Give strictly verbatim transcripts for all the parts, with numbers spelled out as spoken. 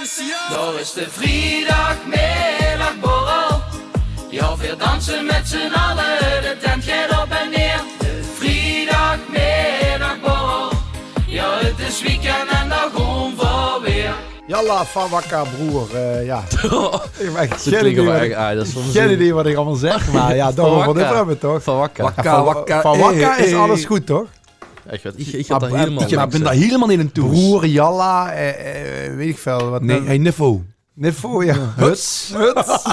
Dao is de vriedagmiddagborrel. Jao, veer danse mèt z'n alle, de tent geit op en neer. De vriedagmiddagborrel. Jao, 't is weekend en dao goon veer weer. Jalla, fawakka, broer. Eh, jao. Ich höb ech gein idee wat ich, gein idee wat ich allemaol zègk, mer jao, dao gaon veer 't euver höbbe, toch? Fawakka. Fawakka, fawakka, fawakka is alles good, toch? Jao, ich weit, ich, ich höb dao hielemaol niks in. Broer, jalla, eh, eh, weit ich väöl. Wat, nee, hey, niffo. Niffo, jao. Huts. Huts.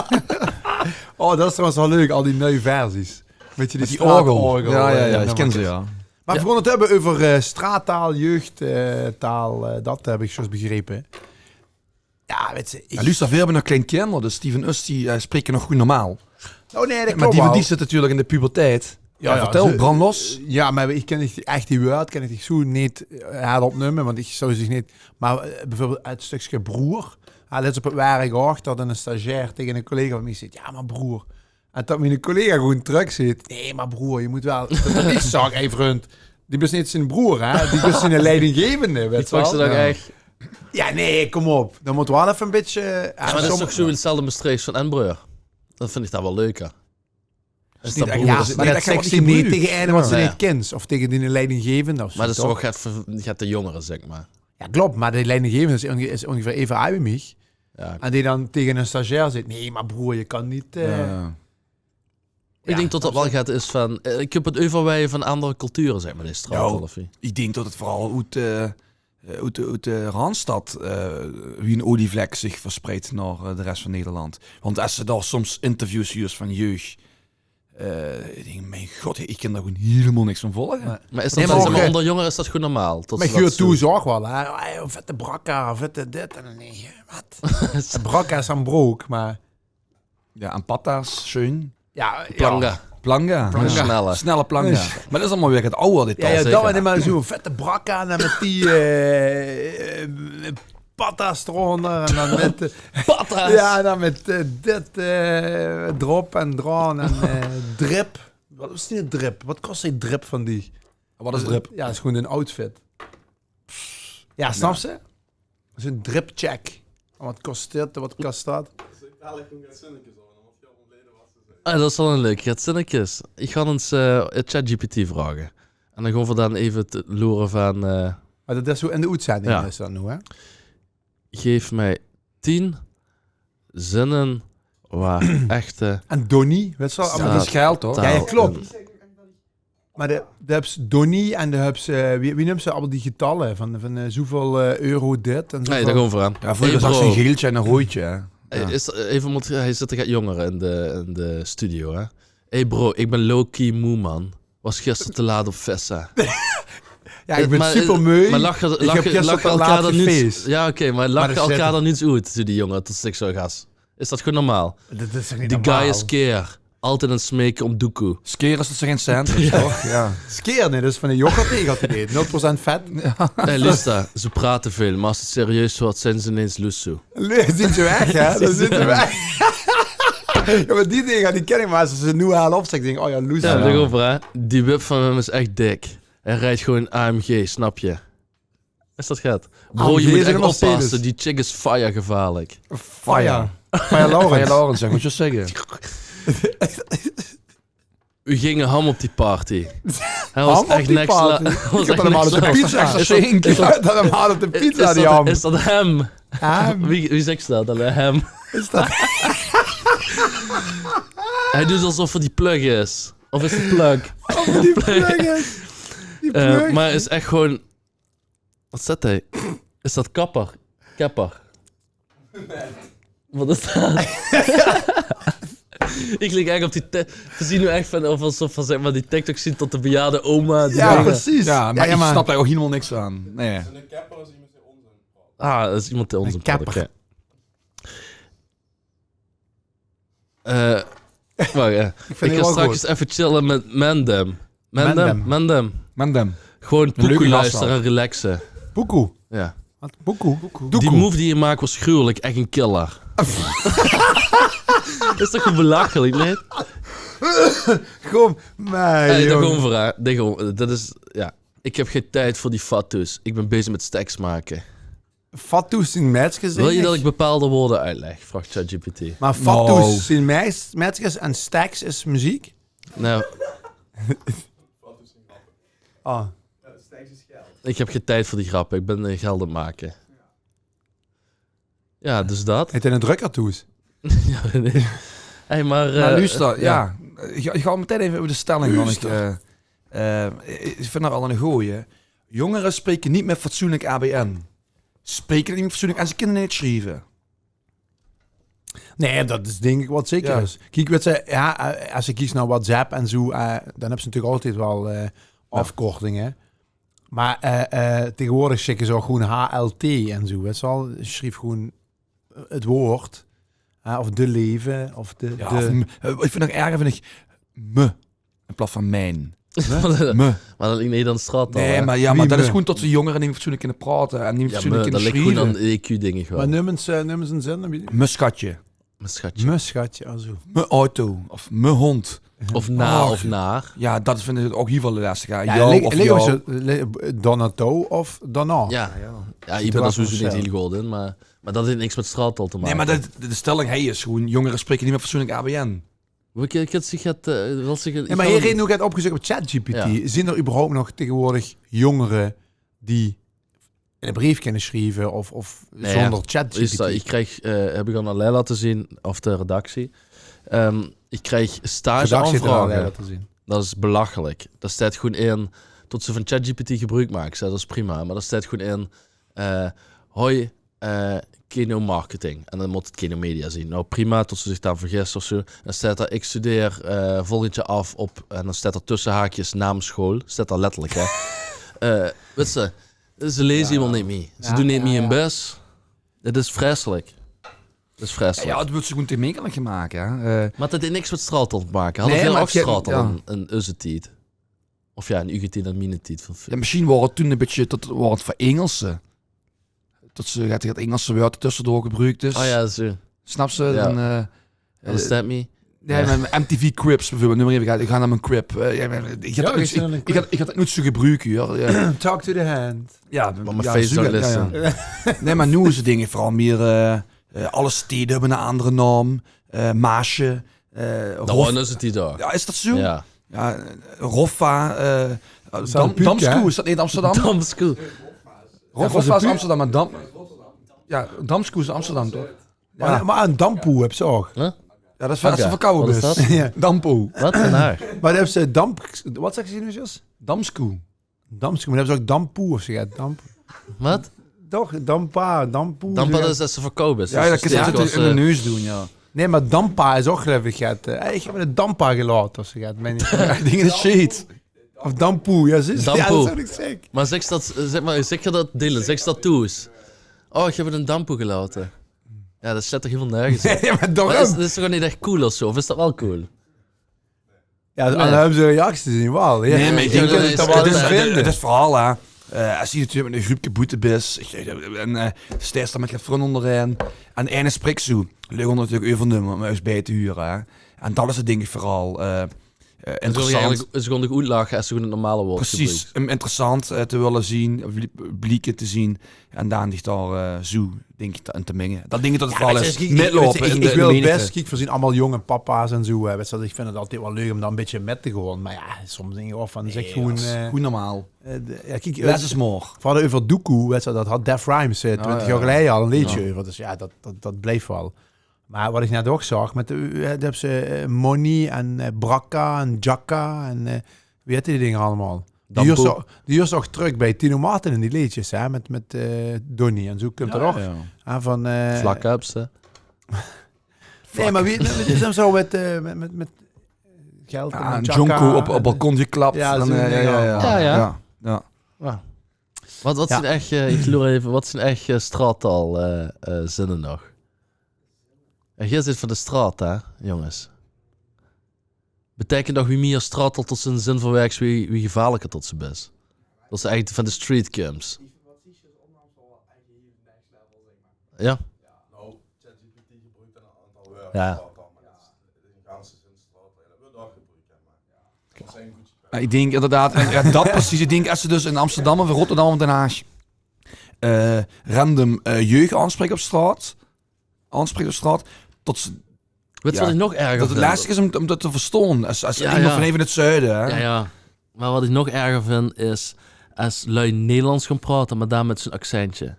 Oh, dat is trouwens waal leuk, al die nuuj versies. Mèt die, mèt die straat-orgel. Jao, jao, jao, ich ken ze, jao. Mer veer goon 't höbbe euver, eh, straattaal, jeugdtaal, eh, dat höb ich zjus begrepe. Jao, wèts se, ich... Jao, luuster, veer höbbe nog klein kinder, dus die vaan us, die, eh, spreke nog good normaal. Oh nee, dat klop waal. Mer die vaan diech zitte natuurlek in de puberteit. Jao, jao, vertèl, brand los. Jao, mer ich kin neet ech die wäörd, kin ich neet zoe neet, eh, hardop neume, want ich zouw ze neet... Mer, eh, beveurbeeld 't stökske broer. Jao, lèts op 't werk ouch, tot 'ne stagiair tege 'ne collega vaan miech zeet: "Jao, mer broer." En tot miene collega gewoen trök zeet: "Nee, mer broer, je moet wel..." Tot ich zag: "Hey, vrund, die bis neet zien broer, hè? Die bis zien leidinggevende, wèts se wel." Jao, nee, kom op. Daan moot waal eve e bitteke, eh... Jao, mer dat is toch zoe 'tzelfde Mestreechs vaan en broer. Dat vin ich daan waal leuker. Is dat neet ech, broer? Jao, mer dat zègks te neet tege eine wat se neet kins. Of tege diene leidinggevende of zoe, toch? Mer dat is toch get veur, get de jóngere, zègk mer. Jao, klop, mer de leidinggevende is onge-, is oongeveer eve aaj wie miech. Jao. En dee daan tege 'ne stagiair zeet: "Nee, mer broer, je kan neet, eh..." Jao, jao. Ich dink tot dat waal get is vaan, eh, ich höb 't euverwege vaan aander culture, zègk mer, die straot, of neet? Jao, ich dink tot 't veural oet, eh, eh, oet de, oet de Randstad, eh, wie 'n olievlek ziech verspreid nao, eh, de res vaan Nederland. Want es se dao soms interviews huurs vaan jeug, eh, ich dink, mien god, ich kin dao gewoen hielemaol niks vaan volge. Nei. Mer is dat, nee, mer zègk mer, eh, oonder jóngere is dat gewoen normaal? Tot ze dat zoe... Mer ich huur toen ouch waal, hè: "Hey, vette brakka, vette dit." En daan dink ich: "Wat?" Brakka is 'n brook, mer... Jao, en patas, sjoen. Jao, planga. Planga. Planga. Snelle. Snelle planga. Mer dat is allemaol weer get awwer, dit... Jao, jao, dat waor neet mie zoe vette brakka en daan mèt die, eh, eh, patas droonder en daan mèt, eh, patas. Jao, daan mèt, eh, dit, eh, drop en draon en, eh, drip. Wat is die drip? Wat kos die drip vaan diech? Wat is drip? Jao, dat is gewoen 'n outfit. Jao, snaps se? Zoe'n dripcheck. Wat kos dit, wat kos dat? Ah, dat is wel 'n leuk. Get zinnekes. Ich gaon ins, eh, ChatGPT vraoge. En daan goon veer daan eve loere vaan, eh... Mer dat is zoe in de oetzending, jao, is dat noe, hè? Geef mij tien zinnen waar echte... En Donnie, wèts se wel, allemaol... Dat is geld, toch? Jao, jao, klop. Mer de, de höbs Donnie en de höbs, eh, wie, wie neums se allemaol die getalle vaan, vaan, eh, zoeväöl, eh, euro dit en zoeväöl... Hey, dao goon veer vaan. Jao, vreuger zag se 'n geeltje en 'n roojdje, hè. Hey, jao. Is, eh, eve mót, hei zitte get jóngere in de, in de studio, hè. Hey bro, ich bin low-key moe, man. Was gister te laat op Vissa. Jao, ich bin super meug. Mer lach, lach, lach elkaar daan neet... Jao, oké, mer lach elkaar daan neet oet, zoe die jóngere, tot se zègks: "Gas." Is dat gewoen normaal? Dat is toch neet normaal? The guy is skeer. Altied aon 't smeke um doekoe. Skeer is tot ze gein cent höbbe, toch? Jao. Skeer, nee, dat is vaan de yoghurt, die had idee. Nul procent vet. Jao. Hey, luuster, ze prate väöl, mer es 't serieus weurt, zien ze ineens loesoe. Zien ze weg, hè? Daan zien ze weg. Jao, mer die dinger, die kin ich mer. Es ze noe al opzègke, dink ich: "Oh jao, loesoe." Jao, dao goon veer, hè. Die wip vaan häöm is ech dik. Hae rijdt gewoen A M G, snap je? Is dat get? Bro, je mót ech oppasse. Die chick is fire gevaarlek. Fire. Fire Lawrence. Fire Lawrence, jao, ich mót 't zègke. Veer ginge ham op die party. Ham op die party? Hae waor ech next level. Ich höb dat allemaol op de pizza gezeen. Is dat, is dat, is dat häöm? Wie, wie zègks se dat? Häöm. Is dat... Hae duit alsof 'r die plug is. Of is 't plug? Of 'r die plug is. Die plug. Eh, mer is ech gewoen Wat zèt hae? Is dat kapper? Kepper? Wat is dat? Ich lik ech op die ti-, veer zien noe ech vaan, of alsof veer, zègk mer, die TikToks zien tot de bejaarde oma. Jao, precies. Jao, mer ich snap dao ouch hielemaol niks vaan. Nee. Ah, dat is iemes dee onzin praot, oké. Eh, wach, eh, ich gaon straks ins eve chille mèt Mendem. Mendem, Mendem. Mendem. Gewoen poekoe luistere en relaxe. Poekoe? Jao. Wat? Poekoe? Die move die je maak waor gruwelek, ech 'ne killer. Is toch gewoen belachelek, neet? Kom, mei, jong. Hey, dao goon veer, hè. Dao goon veer, dat is, jao. Ich höb gein tied veur die fatsoes. Ich bin bezig mèt stacks make. Fatsoes zien meidskes, dink ich. Wils se det ich bepaalde wäörd oetlègk? Vraog ChatGPT. Mer fatsoes zien meis-, meidskes en steks is meziek? Noe. Ah. Ich höb gein tied veur die grappe. Ich bön, eh, geld aan 't make. Jao, dus det. Haet 'r eine drökker thoes? Jao, nae. Hey, mer, eh, luuster, jao. Ich, ich gaon metein effe euver de stèlling, want ich, eh, eh, ich vinj 't waal eine gooje. Jongeren spreken niet meer fatsoenlijk A B N. Spreken niet meer fatsoenlijk en ze kinne neet sjrieve. Nae, det is dink ich waat zeker is. Kiek, wèts se, jao, eh, es se kieks nao WhatsApp en zoe, eh, dan höbs se natuurlik altied waal, eh, aafkortinge. Mer, eh, eh, taegewoordig sjikke ze ouch gewoen H L T en zoe, wèts se waal. Sjrief gewoen, eh, 't woord, hè, of de leve, of de, jao, de of m-, eh, ich vinj nog erger, vinj ich me in plaats van mijn. Me. Mer det ligk neet aan de straot al, hè? Nae, mer jao, mer det is gewoen det de jongere neet fatsoenlijk kinne praote en neet fatsoenlijk kinne sjrieve. Jao, mer det ligk gewoen aan E Q, dink ich waal. Mer neum ins, eh, neum ins eine zin. Me schatje. Me schatje. Me schatje, also. Me auto of me hond. Of na, of naar. Jao, det vinj ich ouch hiel väöl lastiger. Jao, jao, lik-, of lik jao. Donato of Dona. Jao. Jao, ich bön dao sowieso neet hiel good in, mer, mer det haet niks mit straattaal te make. Nae, mer de, de stèlling hie is gewoen: jongeren spreken niet meer fatsoenlijk A B N. Wie, ich, ich had zich het, eh, wil zich het, jao, mer hie haet noe get opgezök op ChatGPT. Jao. Zien d'r überhaupt nog taegewoordig jongere die eine breef kinne sjrieve of, of zónger ChatGPT? Nae, jao. Is det, ich krieg, eh, höb ich aan Leila laote zeen, of de redactie. Ehm, ich krieg stageaanvraoge. Redactie haet 't aan Leila laote zeen. Det is belachelijk. Dao steit gewoen in det se van ChatGPT gebroek maaks, hè. Det is prima, mer dao steit gewoen in, eh, hoi, eh, Keno Marketing. En dan mót 't Keno Media zien. Noe, prima, det se dich dao vergis of zoe. Dan steit dao: "Ik studeer, eh, volgend jaar af op," en dan steit dao tösse haakjes: "naam school." Steit dao letterlijk, hè. Eh, wèts se, ze leze hielemaol neet mie. Ze doon neet mie hun bès. 't Is vreiselik. 't Is vreiselik. Jao, 't weurt ze gewoen te mekkelik gemaak, hè. Eh, mer det haet niks mit straattaal te make. Hadde veer ouch straattaal in, in eus tied. Of jao, in eur tied en miene tied van... Jao, mesjiens waor 't toen e bietje, det waor 't veur Engelse. Det se get, get Engelse wäörd tössedoor gebroekdes. Ah jao, zoe. Snaps se? Jao. Dan, eh, understand me? Jao, jao. Mer M T V Cribs beveurbeeld. Neum mer effe, ich gaon nao mien crib. Eh, jao, mer ich had, ich had det noets zoe gebroek, huur. Jao. Talk to the hand. Jao, mer mien face don't listen. Nae, mer noe is 't dink ich veural mie, eh, eh, alle stede höbbe 'n anger naam. Eh, Maasje, eh, Rof-, det waor in eus tied ouch. Jao, is det zoe? Jao. Jao, eh, Roffa, eh, Dam-, Damskoe, is det neet Amsterdam? Damskoe. Roffa is Amsterdam, mer Dam-, jao, Damskoe is Amsterdam, toch? Jao. Mer, mer 'n Dampoe höbs se ouch. Huh? Jao, det is es se verkouwe bös. Waat is det? Jao. Dampoe. Waat? Mer dao höbs se damp-, waat zags se noe zjus? Damskoe. Damskoe, mer dao höbs se ouch Dampoe of zoe, jao, Damp. Waat? Toch, Dampa, Dampoe, Dampa, zoe, jao. Det is es se verkouwe bès. Jao, det kins se natuurlik in de neus doon, jao. Nae, mer Dampa is ouch, geluif ich, get, eh, "Hey, ich höb 'ne Dampa gelaote," of zoe, get, mein ich. Jao, ding in de shit. Of Dampoe, jao, zjus. Dampoe. Jao, det zów ich zègke. Mer zèks se det, zèk mer, zèks se det, Dylan, zèks se det thoes? "Oh, ich höb 'ne Dampoe gelaote." Jao, det slaet toch hielemaol nörges op? Jao, mer toch ouch. Det is, det is toch neet ech cool of zoe? Of is det waal cool? Jao, aan hun reactie te zien, waal. Jao. Nae, mer ich dink det 't, 't is, 't is veural, hè. Eh, es se natuurlik mit 'n gruupke boete bis, ich, en, eh, steis dao mit get vrun óngerein, en eine sprik zoe, leuk óm natuurlik euver te numme, óm ins bie te hure, hè. En det is 't, dink ich, veural, eh, eh, interessant. Ze gaon dich oetlache es ze gewoen 't normale waord gebroeks. Precies, óm interessant, eh, te wille zien, of blie-, blieke te zien. En daan dich dao, eh, zoe, dink ich, in te minge. Det dink ich det 't veural is. Jao, wèts se, ich, ich, wèts se, ich, ich wil bès, kiek, veer zien allemaol jóng en papa's en zoe, hè. Wèts se, ich vinj 't altied waal leuk óm dao e bietje mèt te goon. Mer jao, soms dink ich ouch van, zèk gewoen, eh, normaal. Eh, de, jao, kiek, less is more. Veer hadde 't euver Doekoe, wèts se, det had Def Rhymes, eh, twintig jaor geleie al e leedje euver. Dus jao, det, det, det blijf waal. Mer waat ich net ouch zag, mit de, eh, dao höbs se, eh, Money en, eh, Brakka en Djakka en, eh, wie hète die dinger allemaol? Die huurs se, die huurs se ouch trök bie Tino Martin in die leedjes, hè, mit, mit, eh, Donny en zoe kump det ouch. Jao, jao. Hè, van, eh, Vlakke höbs se. Nae, mer wie, wie is 't zoe mit, eh, mit, mit, mit geld en Djakka en Djonko op, op balkon geklap. Jao, en, zoe, eh, jao, jao. Jao, jao. Waat, waat zien ech, eh, ich loer effe, waat zien ech, eh, straattaal, eh, eh, zinne nog? En geer zeet van de straot, hè, jónges? Beteikent toch, wie mie straattaal tot se in zin verwerks, wie, wie gevaarliker tot se bis. Tot se ech van de street kums. Jao. Jao. Jao, ich dink inderdaad, en jao, det precies. Ich dink, es se dus in Amsterdam of in Rotterdam of Den Haag eh, random eh, jeug aansprek op straot, aansprek op straot, tot ze, Wèts se wat ich nog erger dat het vind? Lastig is om, om dat te verstoon. Als, als Ja, iemand ja. Van even het zuiden, hè? Ja, ja. Maar wat ich nog erger vind is als lui Nederlands gaon praote, maar dan mit zo'n accentje.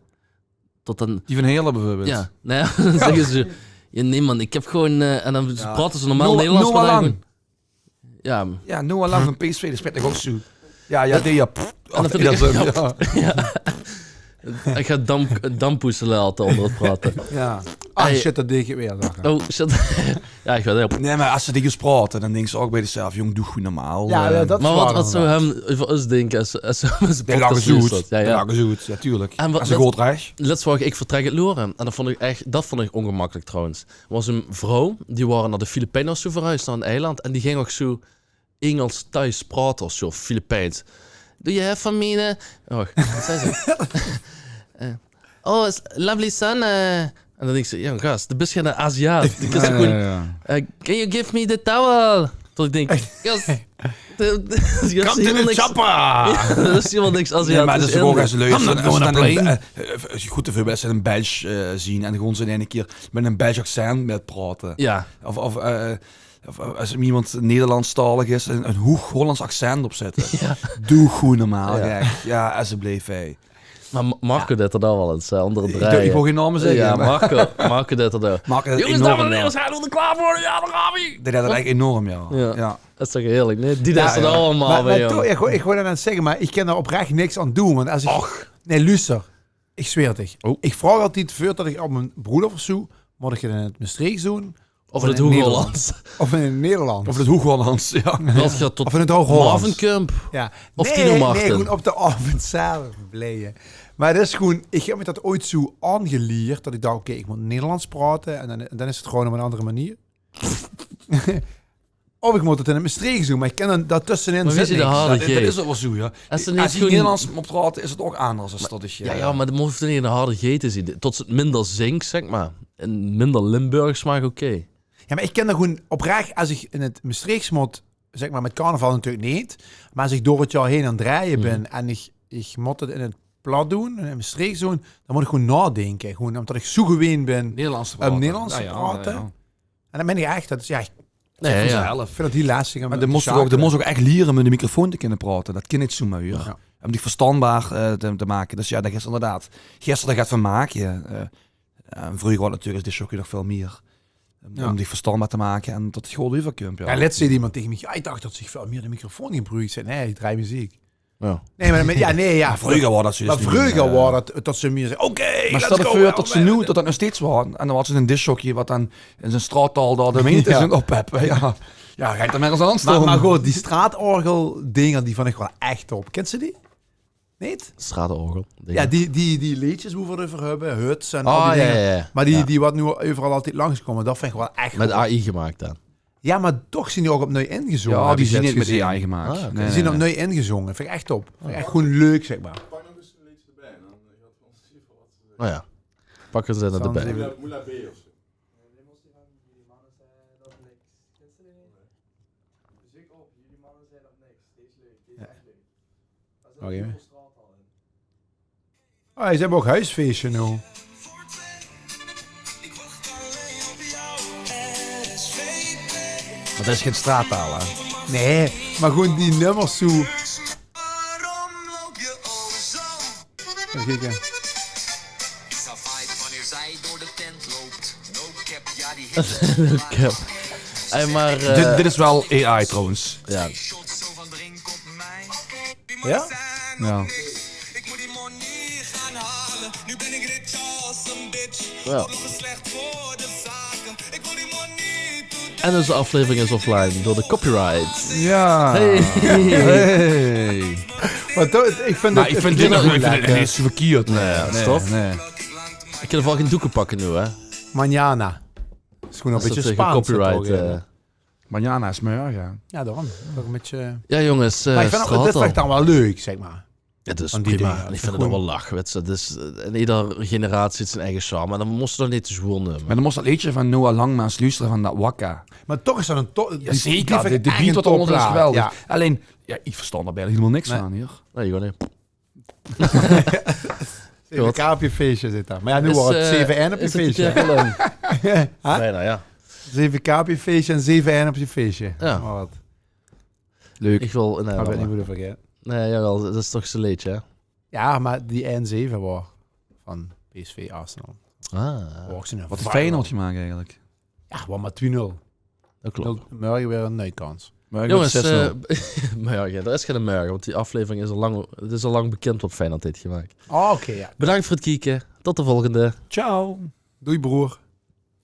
Tot dan... Die van Heerlen bijvoorbeeld. Ja, nee, dan zègke ze: "Ja, nee man, ich heb gewoon..." eh, en dan praote ze normaal Noah- Nederlands, Noah maar dan Lang. gewoon... Ja, Ja, Noah Lang van P S V, die spreekt toch ook zo. Ja, ja, die, ja. Pff, En dat ach, vind ik ja, echt- zo, ja. Ich ga damp, dampoeselen altijd onder het praten. Ja. Ah, Hey. Shit, dat deeg ik weer. Dacht ik. Oh, shit. Ja, ich weet het. Nee, maar als ze tegen je praten, dan denken ze ook bij zichzelf: "Jong, doe goed normaal." Ja, Eh, ja, dat Maar is wat, waar, wat zo inderdaad. Hem, voor ons denken, als, als, als De lange zoet. Ja, De ja. Lange zoet, ja, tuurlijk. En wat- Als ze dat- goed recht. Let's was ik, ik vertrek het loren. En dat vond ik echt, dat vond ik ongemakkelijk trouwens. Was een vrouw, die waren naar de Filipijnen of zo verhuisd, naar een eiland. En die ging ook zo Engels thuis praten of zo, Filipijns. "Do you have for me?" Oh, wat zei ze? Eh, "Oh, it's lovely sun." Eh. En dan denk ik: "Ja, gast, dat is geen Aziat." Die kan Ja, gewoon: ja, ja. eh, "Can you give me the towel?" Tot ik denk: "Gast, dat is helemaal niks." Choppa! Dat is helemaal niks Aziatisch. Ja, maar dat is ook in. als lui. I'm not Als ze gonna dan een, plane. eh, eh, goed te veel best een Belg eh, zien en gewoon ze in ene keer met een Belg accent met praten. Ja, Of, of, eh, of als iemand Nederlandstalig is en een hoog Hollands accent opzetten. Ja. Doe goed normaal, Ja. gek. Ja, alsjeblieft, hey. Maar Ma- Marco deed dat al wel eens, hè, onder het Ik, draaien. ik wil geen namen zeggen, Ja, maar Marco, Marco deed dat ook. Marco deed "Jongens, enorm, dames en ja. heren, zijn we er klaar voor? Ja, daar gaan we." Deed dat echt enorm, ja. Ja. Ja. Dat is toch heerlijk, nee? Die deed Ja, ze ja. allemaal Maar, mee, maar toch, jongen. ik, ik wil dan zeggen, maar ik kan daar oprecht niks aan doen. Want als ik... Och. Nee, luister. Ik zweer het. Oh. Ik vraag altijd voor dat ik op mijn broer of zo, moet ik het in het Mestreechs doen. Of in het in Hoog-Hollands. Of in het Nederlands. Of het Hoog-Hollands, ja. Dat gaat tot Of in het Hoog-Hollands. Marvin Kump. Ja. Of Nee, Tino nee, Martin. Nee, gewoon op de avond zelf blijven. Maar dat is gewoon, ik heb me dat ooit zo aangeleerd, dat ik dacht: "Oké, ik moet Nederlands praten." En dan, dan is het gewoon op een andere manier. Of ik moet het in het Mestreechs doen, maar ik kan dan dat tussenin Maar wie is zit die de niks. harde Dat, dat G? is ook wel zo, ja. Als ze Als niet je gewoon... Nederlands moet praten, is het ook anders als dat ik... Ja, ja, maar dat hoeft niet in de harde G te zien. Tot ze het minder zingt, zeg maar. En minder Limburgs mag, oké. Ja, maar ik kan er gewoon oprecht, als ik in het Mestreechs moet, zeg maar, met carnaval natuurlijk niet, maar als ik door het jaar heen aan het draaien ben en ik, ik moet het in het plat doen, in het Mestreechs doen, dan moet ik gewoon nadenken. Gewoon omdat ik zo gewend ben Nederlands te om praten. Nederlands Ja, te ja, praten. ja, ja. En dan ben ik echt, dat is, ja, ik Nee, ja. Vanzelf. vind dat heel lastig om Maar te dan moest ik ook, dan schakelen. Moest ik ook echt leren om in de microfoon te kunnen praten. Dat kan niet zomaar, hoor. Ja. Om die verstaanbaar eh, te, te maken. Dus ja, dat is inderdaad. Gisteren gaat van maken. Eh, ja, en vroeger was natuurlijk is dit nog veel meer. Om, Ja. om die verstaanbaar te maken en tot het gewoon overkomt. Ja. Ja, let's zei iemand tegen mij: "Ja, ik dacht dat zich veel meer de microfoon gebruikt." Ik zei: "Nee, ik draai muziek." Ja. Nee, maar, maar- ja, nee, ja. Maar vroeger was dat zo. Maar vroeger was dat, dat ze meer zeiden: "Oké, Maar let's stel je go, voor ja, tot ze we- nu, tot dat nog steeds was. En dan was het een discjockey wat dan in zijn straattaal daar de meter Ja. zijn oppeppen. Ja. Ja, ga je het er maar eens aan Maar, storen. Maar goed, die straatorgel-dinger, die vond ik wel echt top. Kent ze die? Niet? Straatorgel. Ja, die, die, die leedjes waar we het over hebben, huts en Oh, al die ja, dingen. ja, ja. Maar die, Ja. Die wat nu overal altijd langskomen, dat vind ik wel echt Met goed. A I gemaakt dan. Ja, maar toch zijn die ook opnieuw ingezongen. Ja, Heb die ik zien net niet met gezien. A I gemaakt. Ah, oké. Nee, Die zijn nee. Opnieuw ingezongen. Vind ik echt top. Vind ik echt gewoon leuk, zeg maar. Oh ja. Pak er ze Zal erbij. eens even- Moela B of zo. Oké. Oh, ze hebben ook huisfeestje nu. Maar dat is geen straattaal, hè? Nee, maar gewoon die nummers zo. Even kijken. Safai wanneer zij door de tent loopt. No cap, ja, die hits. Cap. Hey, maar... eh, Dit, dit is wel A I trouwens. Ja. Shot zo van: "Drink op mij." Ja? Ja. Ik moet die money gaan halen. Nu ben ik rich als een bitch. Ja. Nog slecht voor de zaken. Ik wil die money to... En deze aflevering is offline door de copyright. Ja. Hey. Hey. Maar toch, ik vind Maar het, ik vind het dit nog klinkt ik vind het lekker. Niet zo verkeerd. Nee, Ja, nee, tof. Nee. Ik kan ervan geen doeken pakken nu, hè. Manana. Is gewoon een Dat is beetje tegen Spaans. copyright. Toch, ja. Eh. Manana is morgen. Ja, daarom. Toch een beetje... Ja, jongens. eh, Maar ik vind ook, dat straattaal. Vind ik dan wel leuk, zeg maar. Het is Van die prima. dingen. Ik vind het wel lach, weet je. Dus, eh, en ieder generatie heeft zijn eigen charme. En dan moest je dat niet te zwoer nemen. Maar dan moest dat liedje van Noah Lang maar eens luisteren van dat Waka. Maar toch is dat een top... Ja, zeker. De, de beat wat onder is geweldig. Ja. Alleen, ja, ik verstond daar bijna helemaal niks Nee. Van, hoor. Nee, gewoon niet. Zeve K op je feesje zit dao. Mer jao, noe waor 't zeve-ein op je feesje. Bienao, jao. Zeve K op je feesje en zeve-ein op je feesje. Jao. Mer wat. Leuk. Ich wil, nae, neet mie vergaete. Nae, jaowel, dat is toch zoe'n leedje, hè? Jao, mer die ein-zeve waor van P S V Arsenal. Ah. Wat haet Feyenoord gemaak eigelik? Jao, waor mer twie-nul. Dat klop. Mörge weer 'n nuie kans. Jónges, mörge, d'r is geine mörge, want die aflevering is al lang, 't is al lang bekind wat Feyenoord haet gemaak. Oh, oké, jao. Bedank veur 't kieke. Tot de volgende. Ciao. Doei, broer.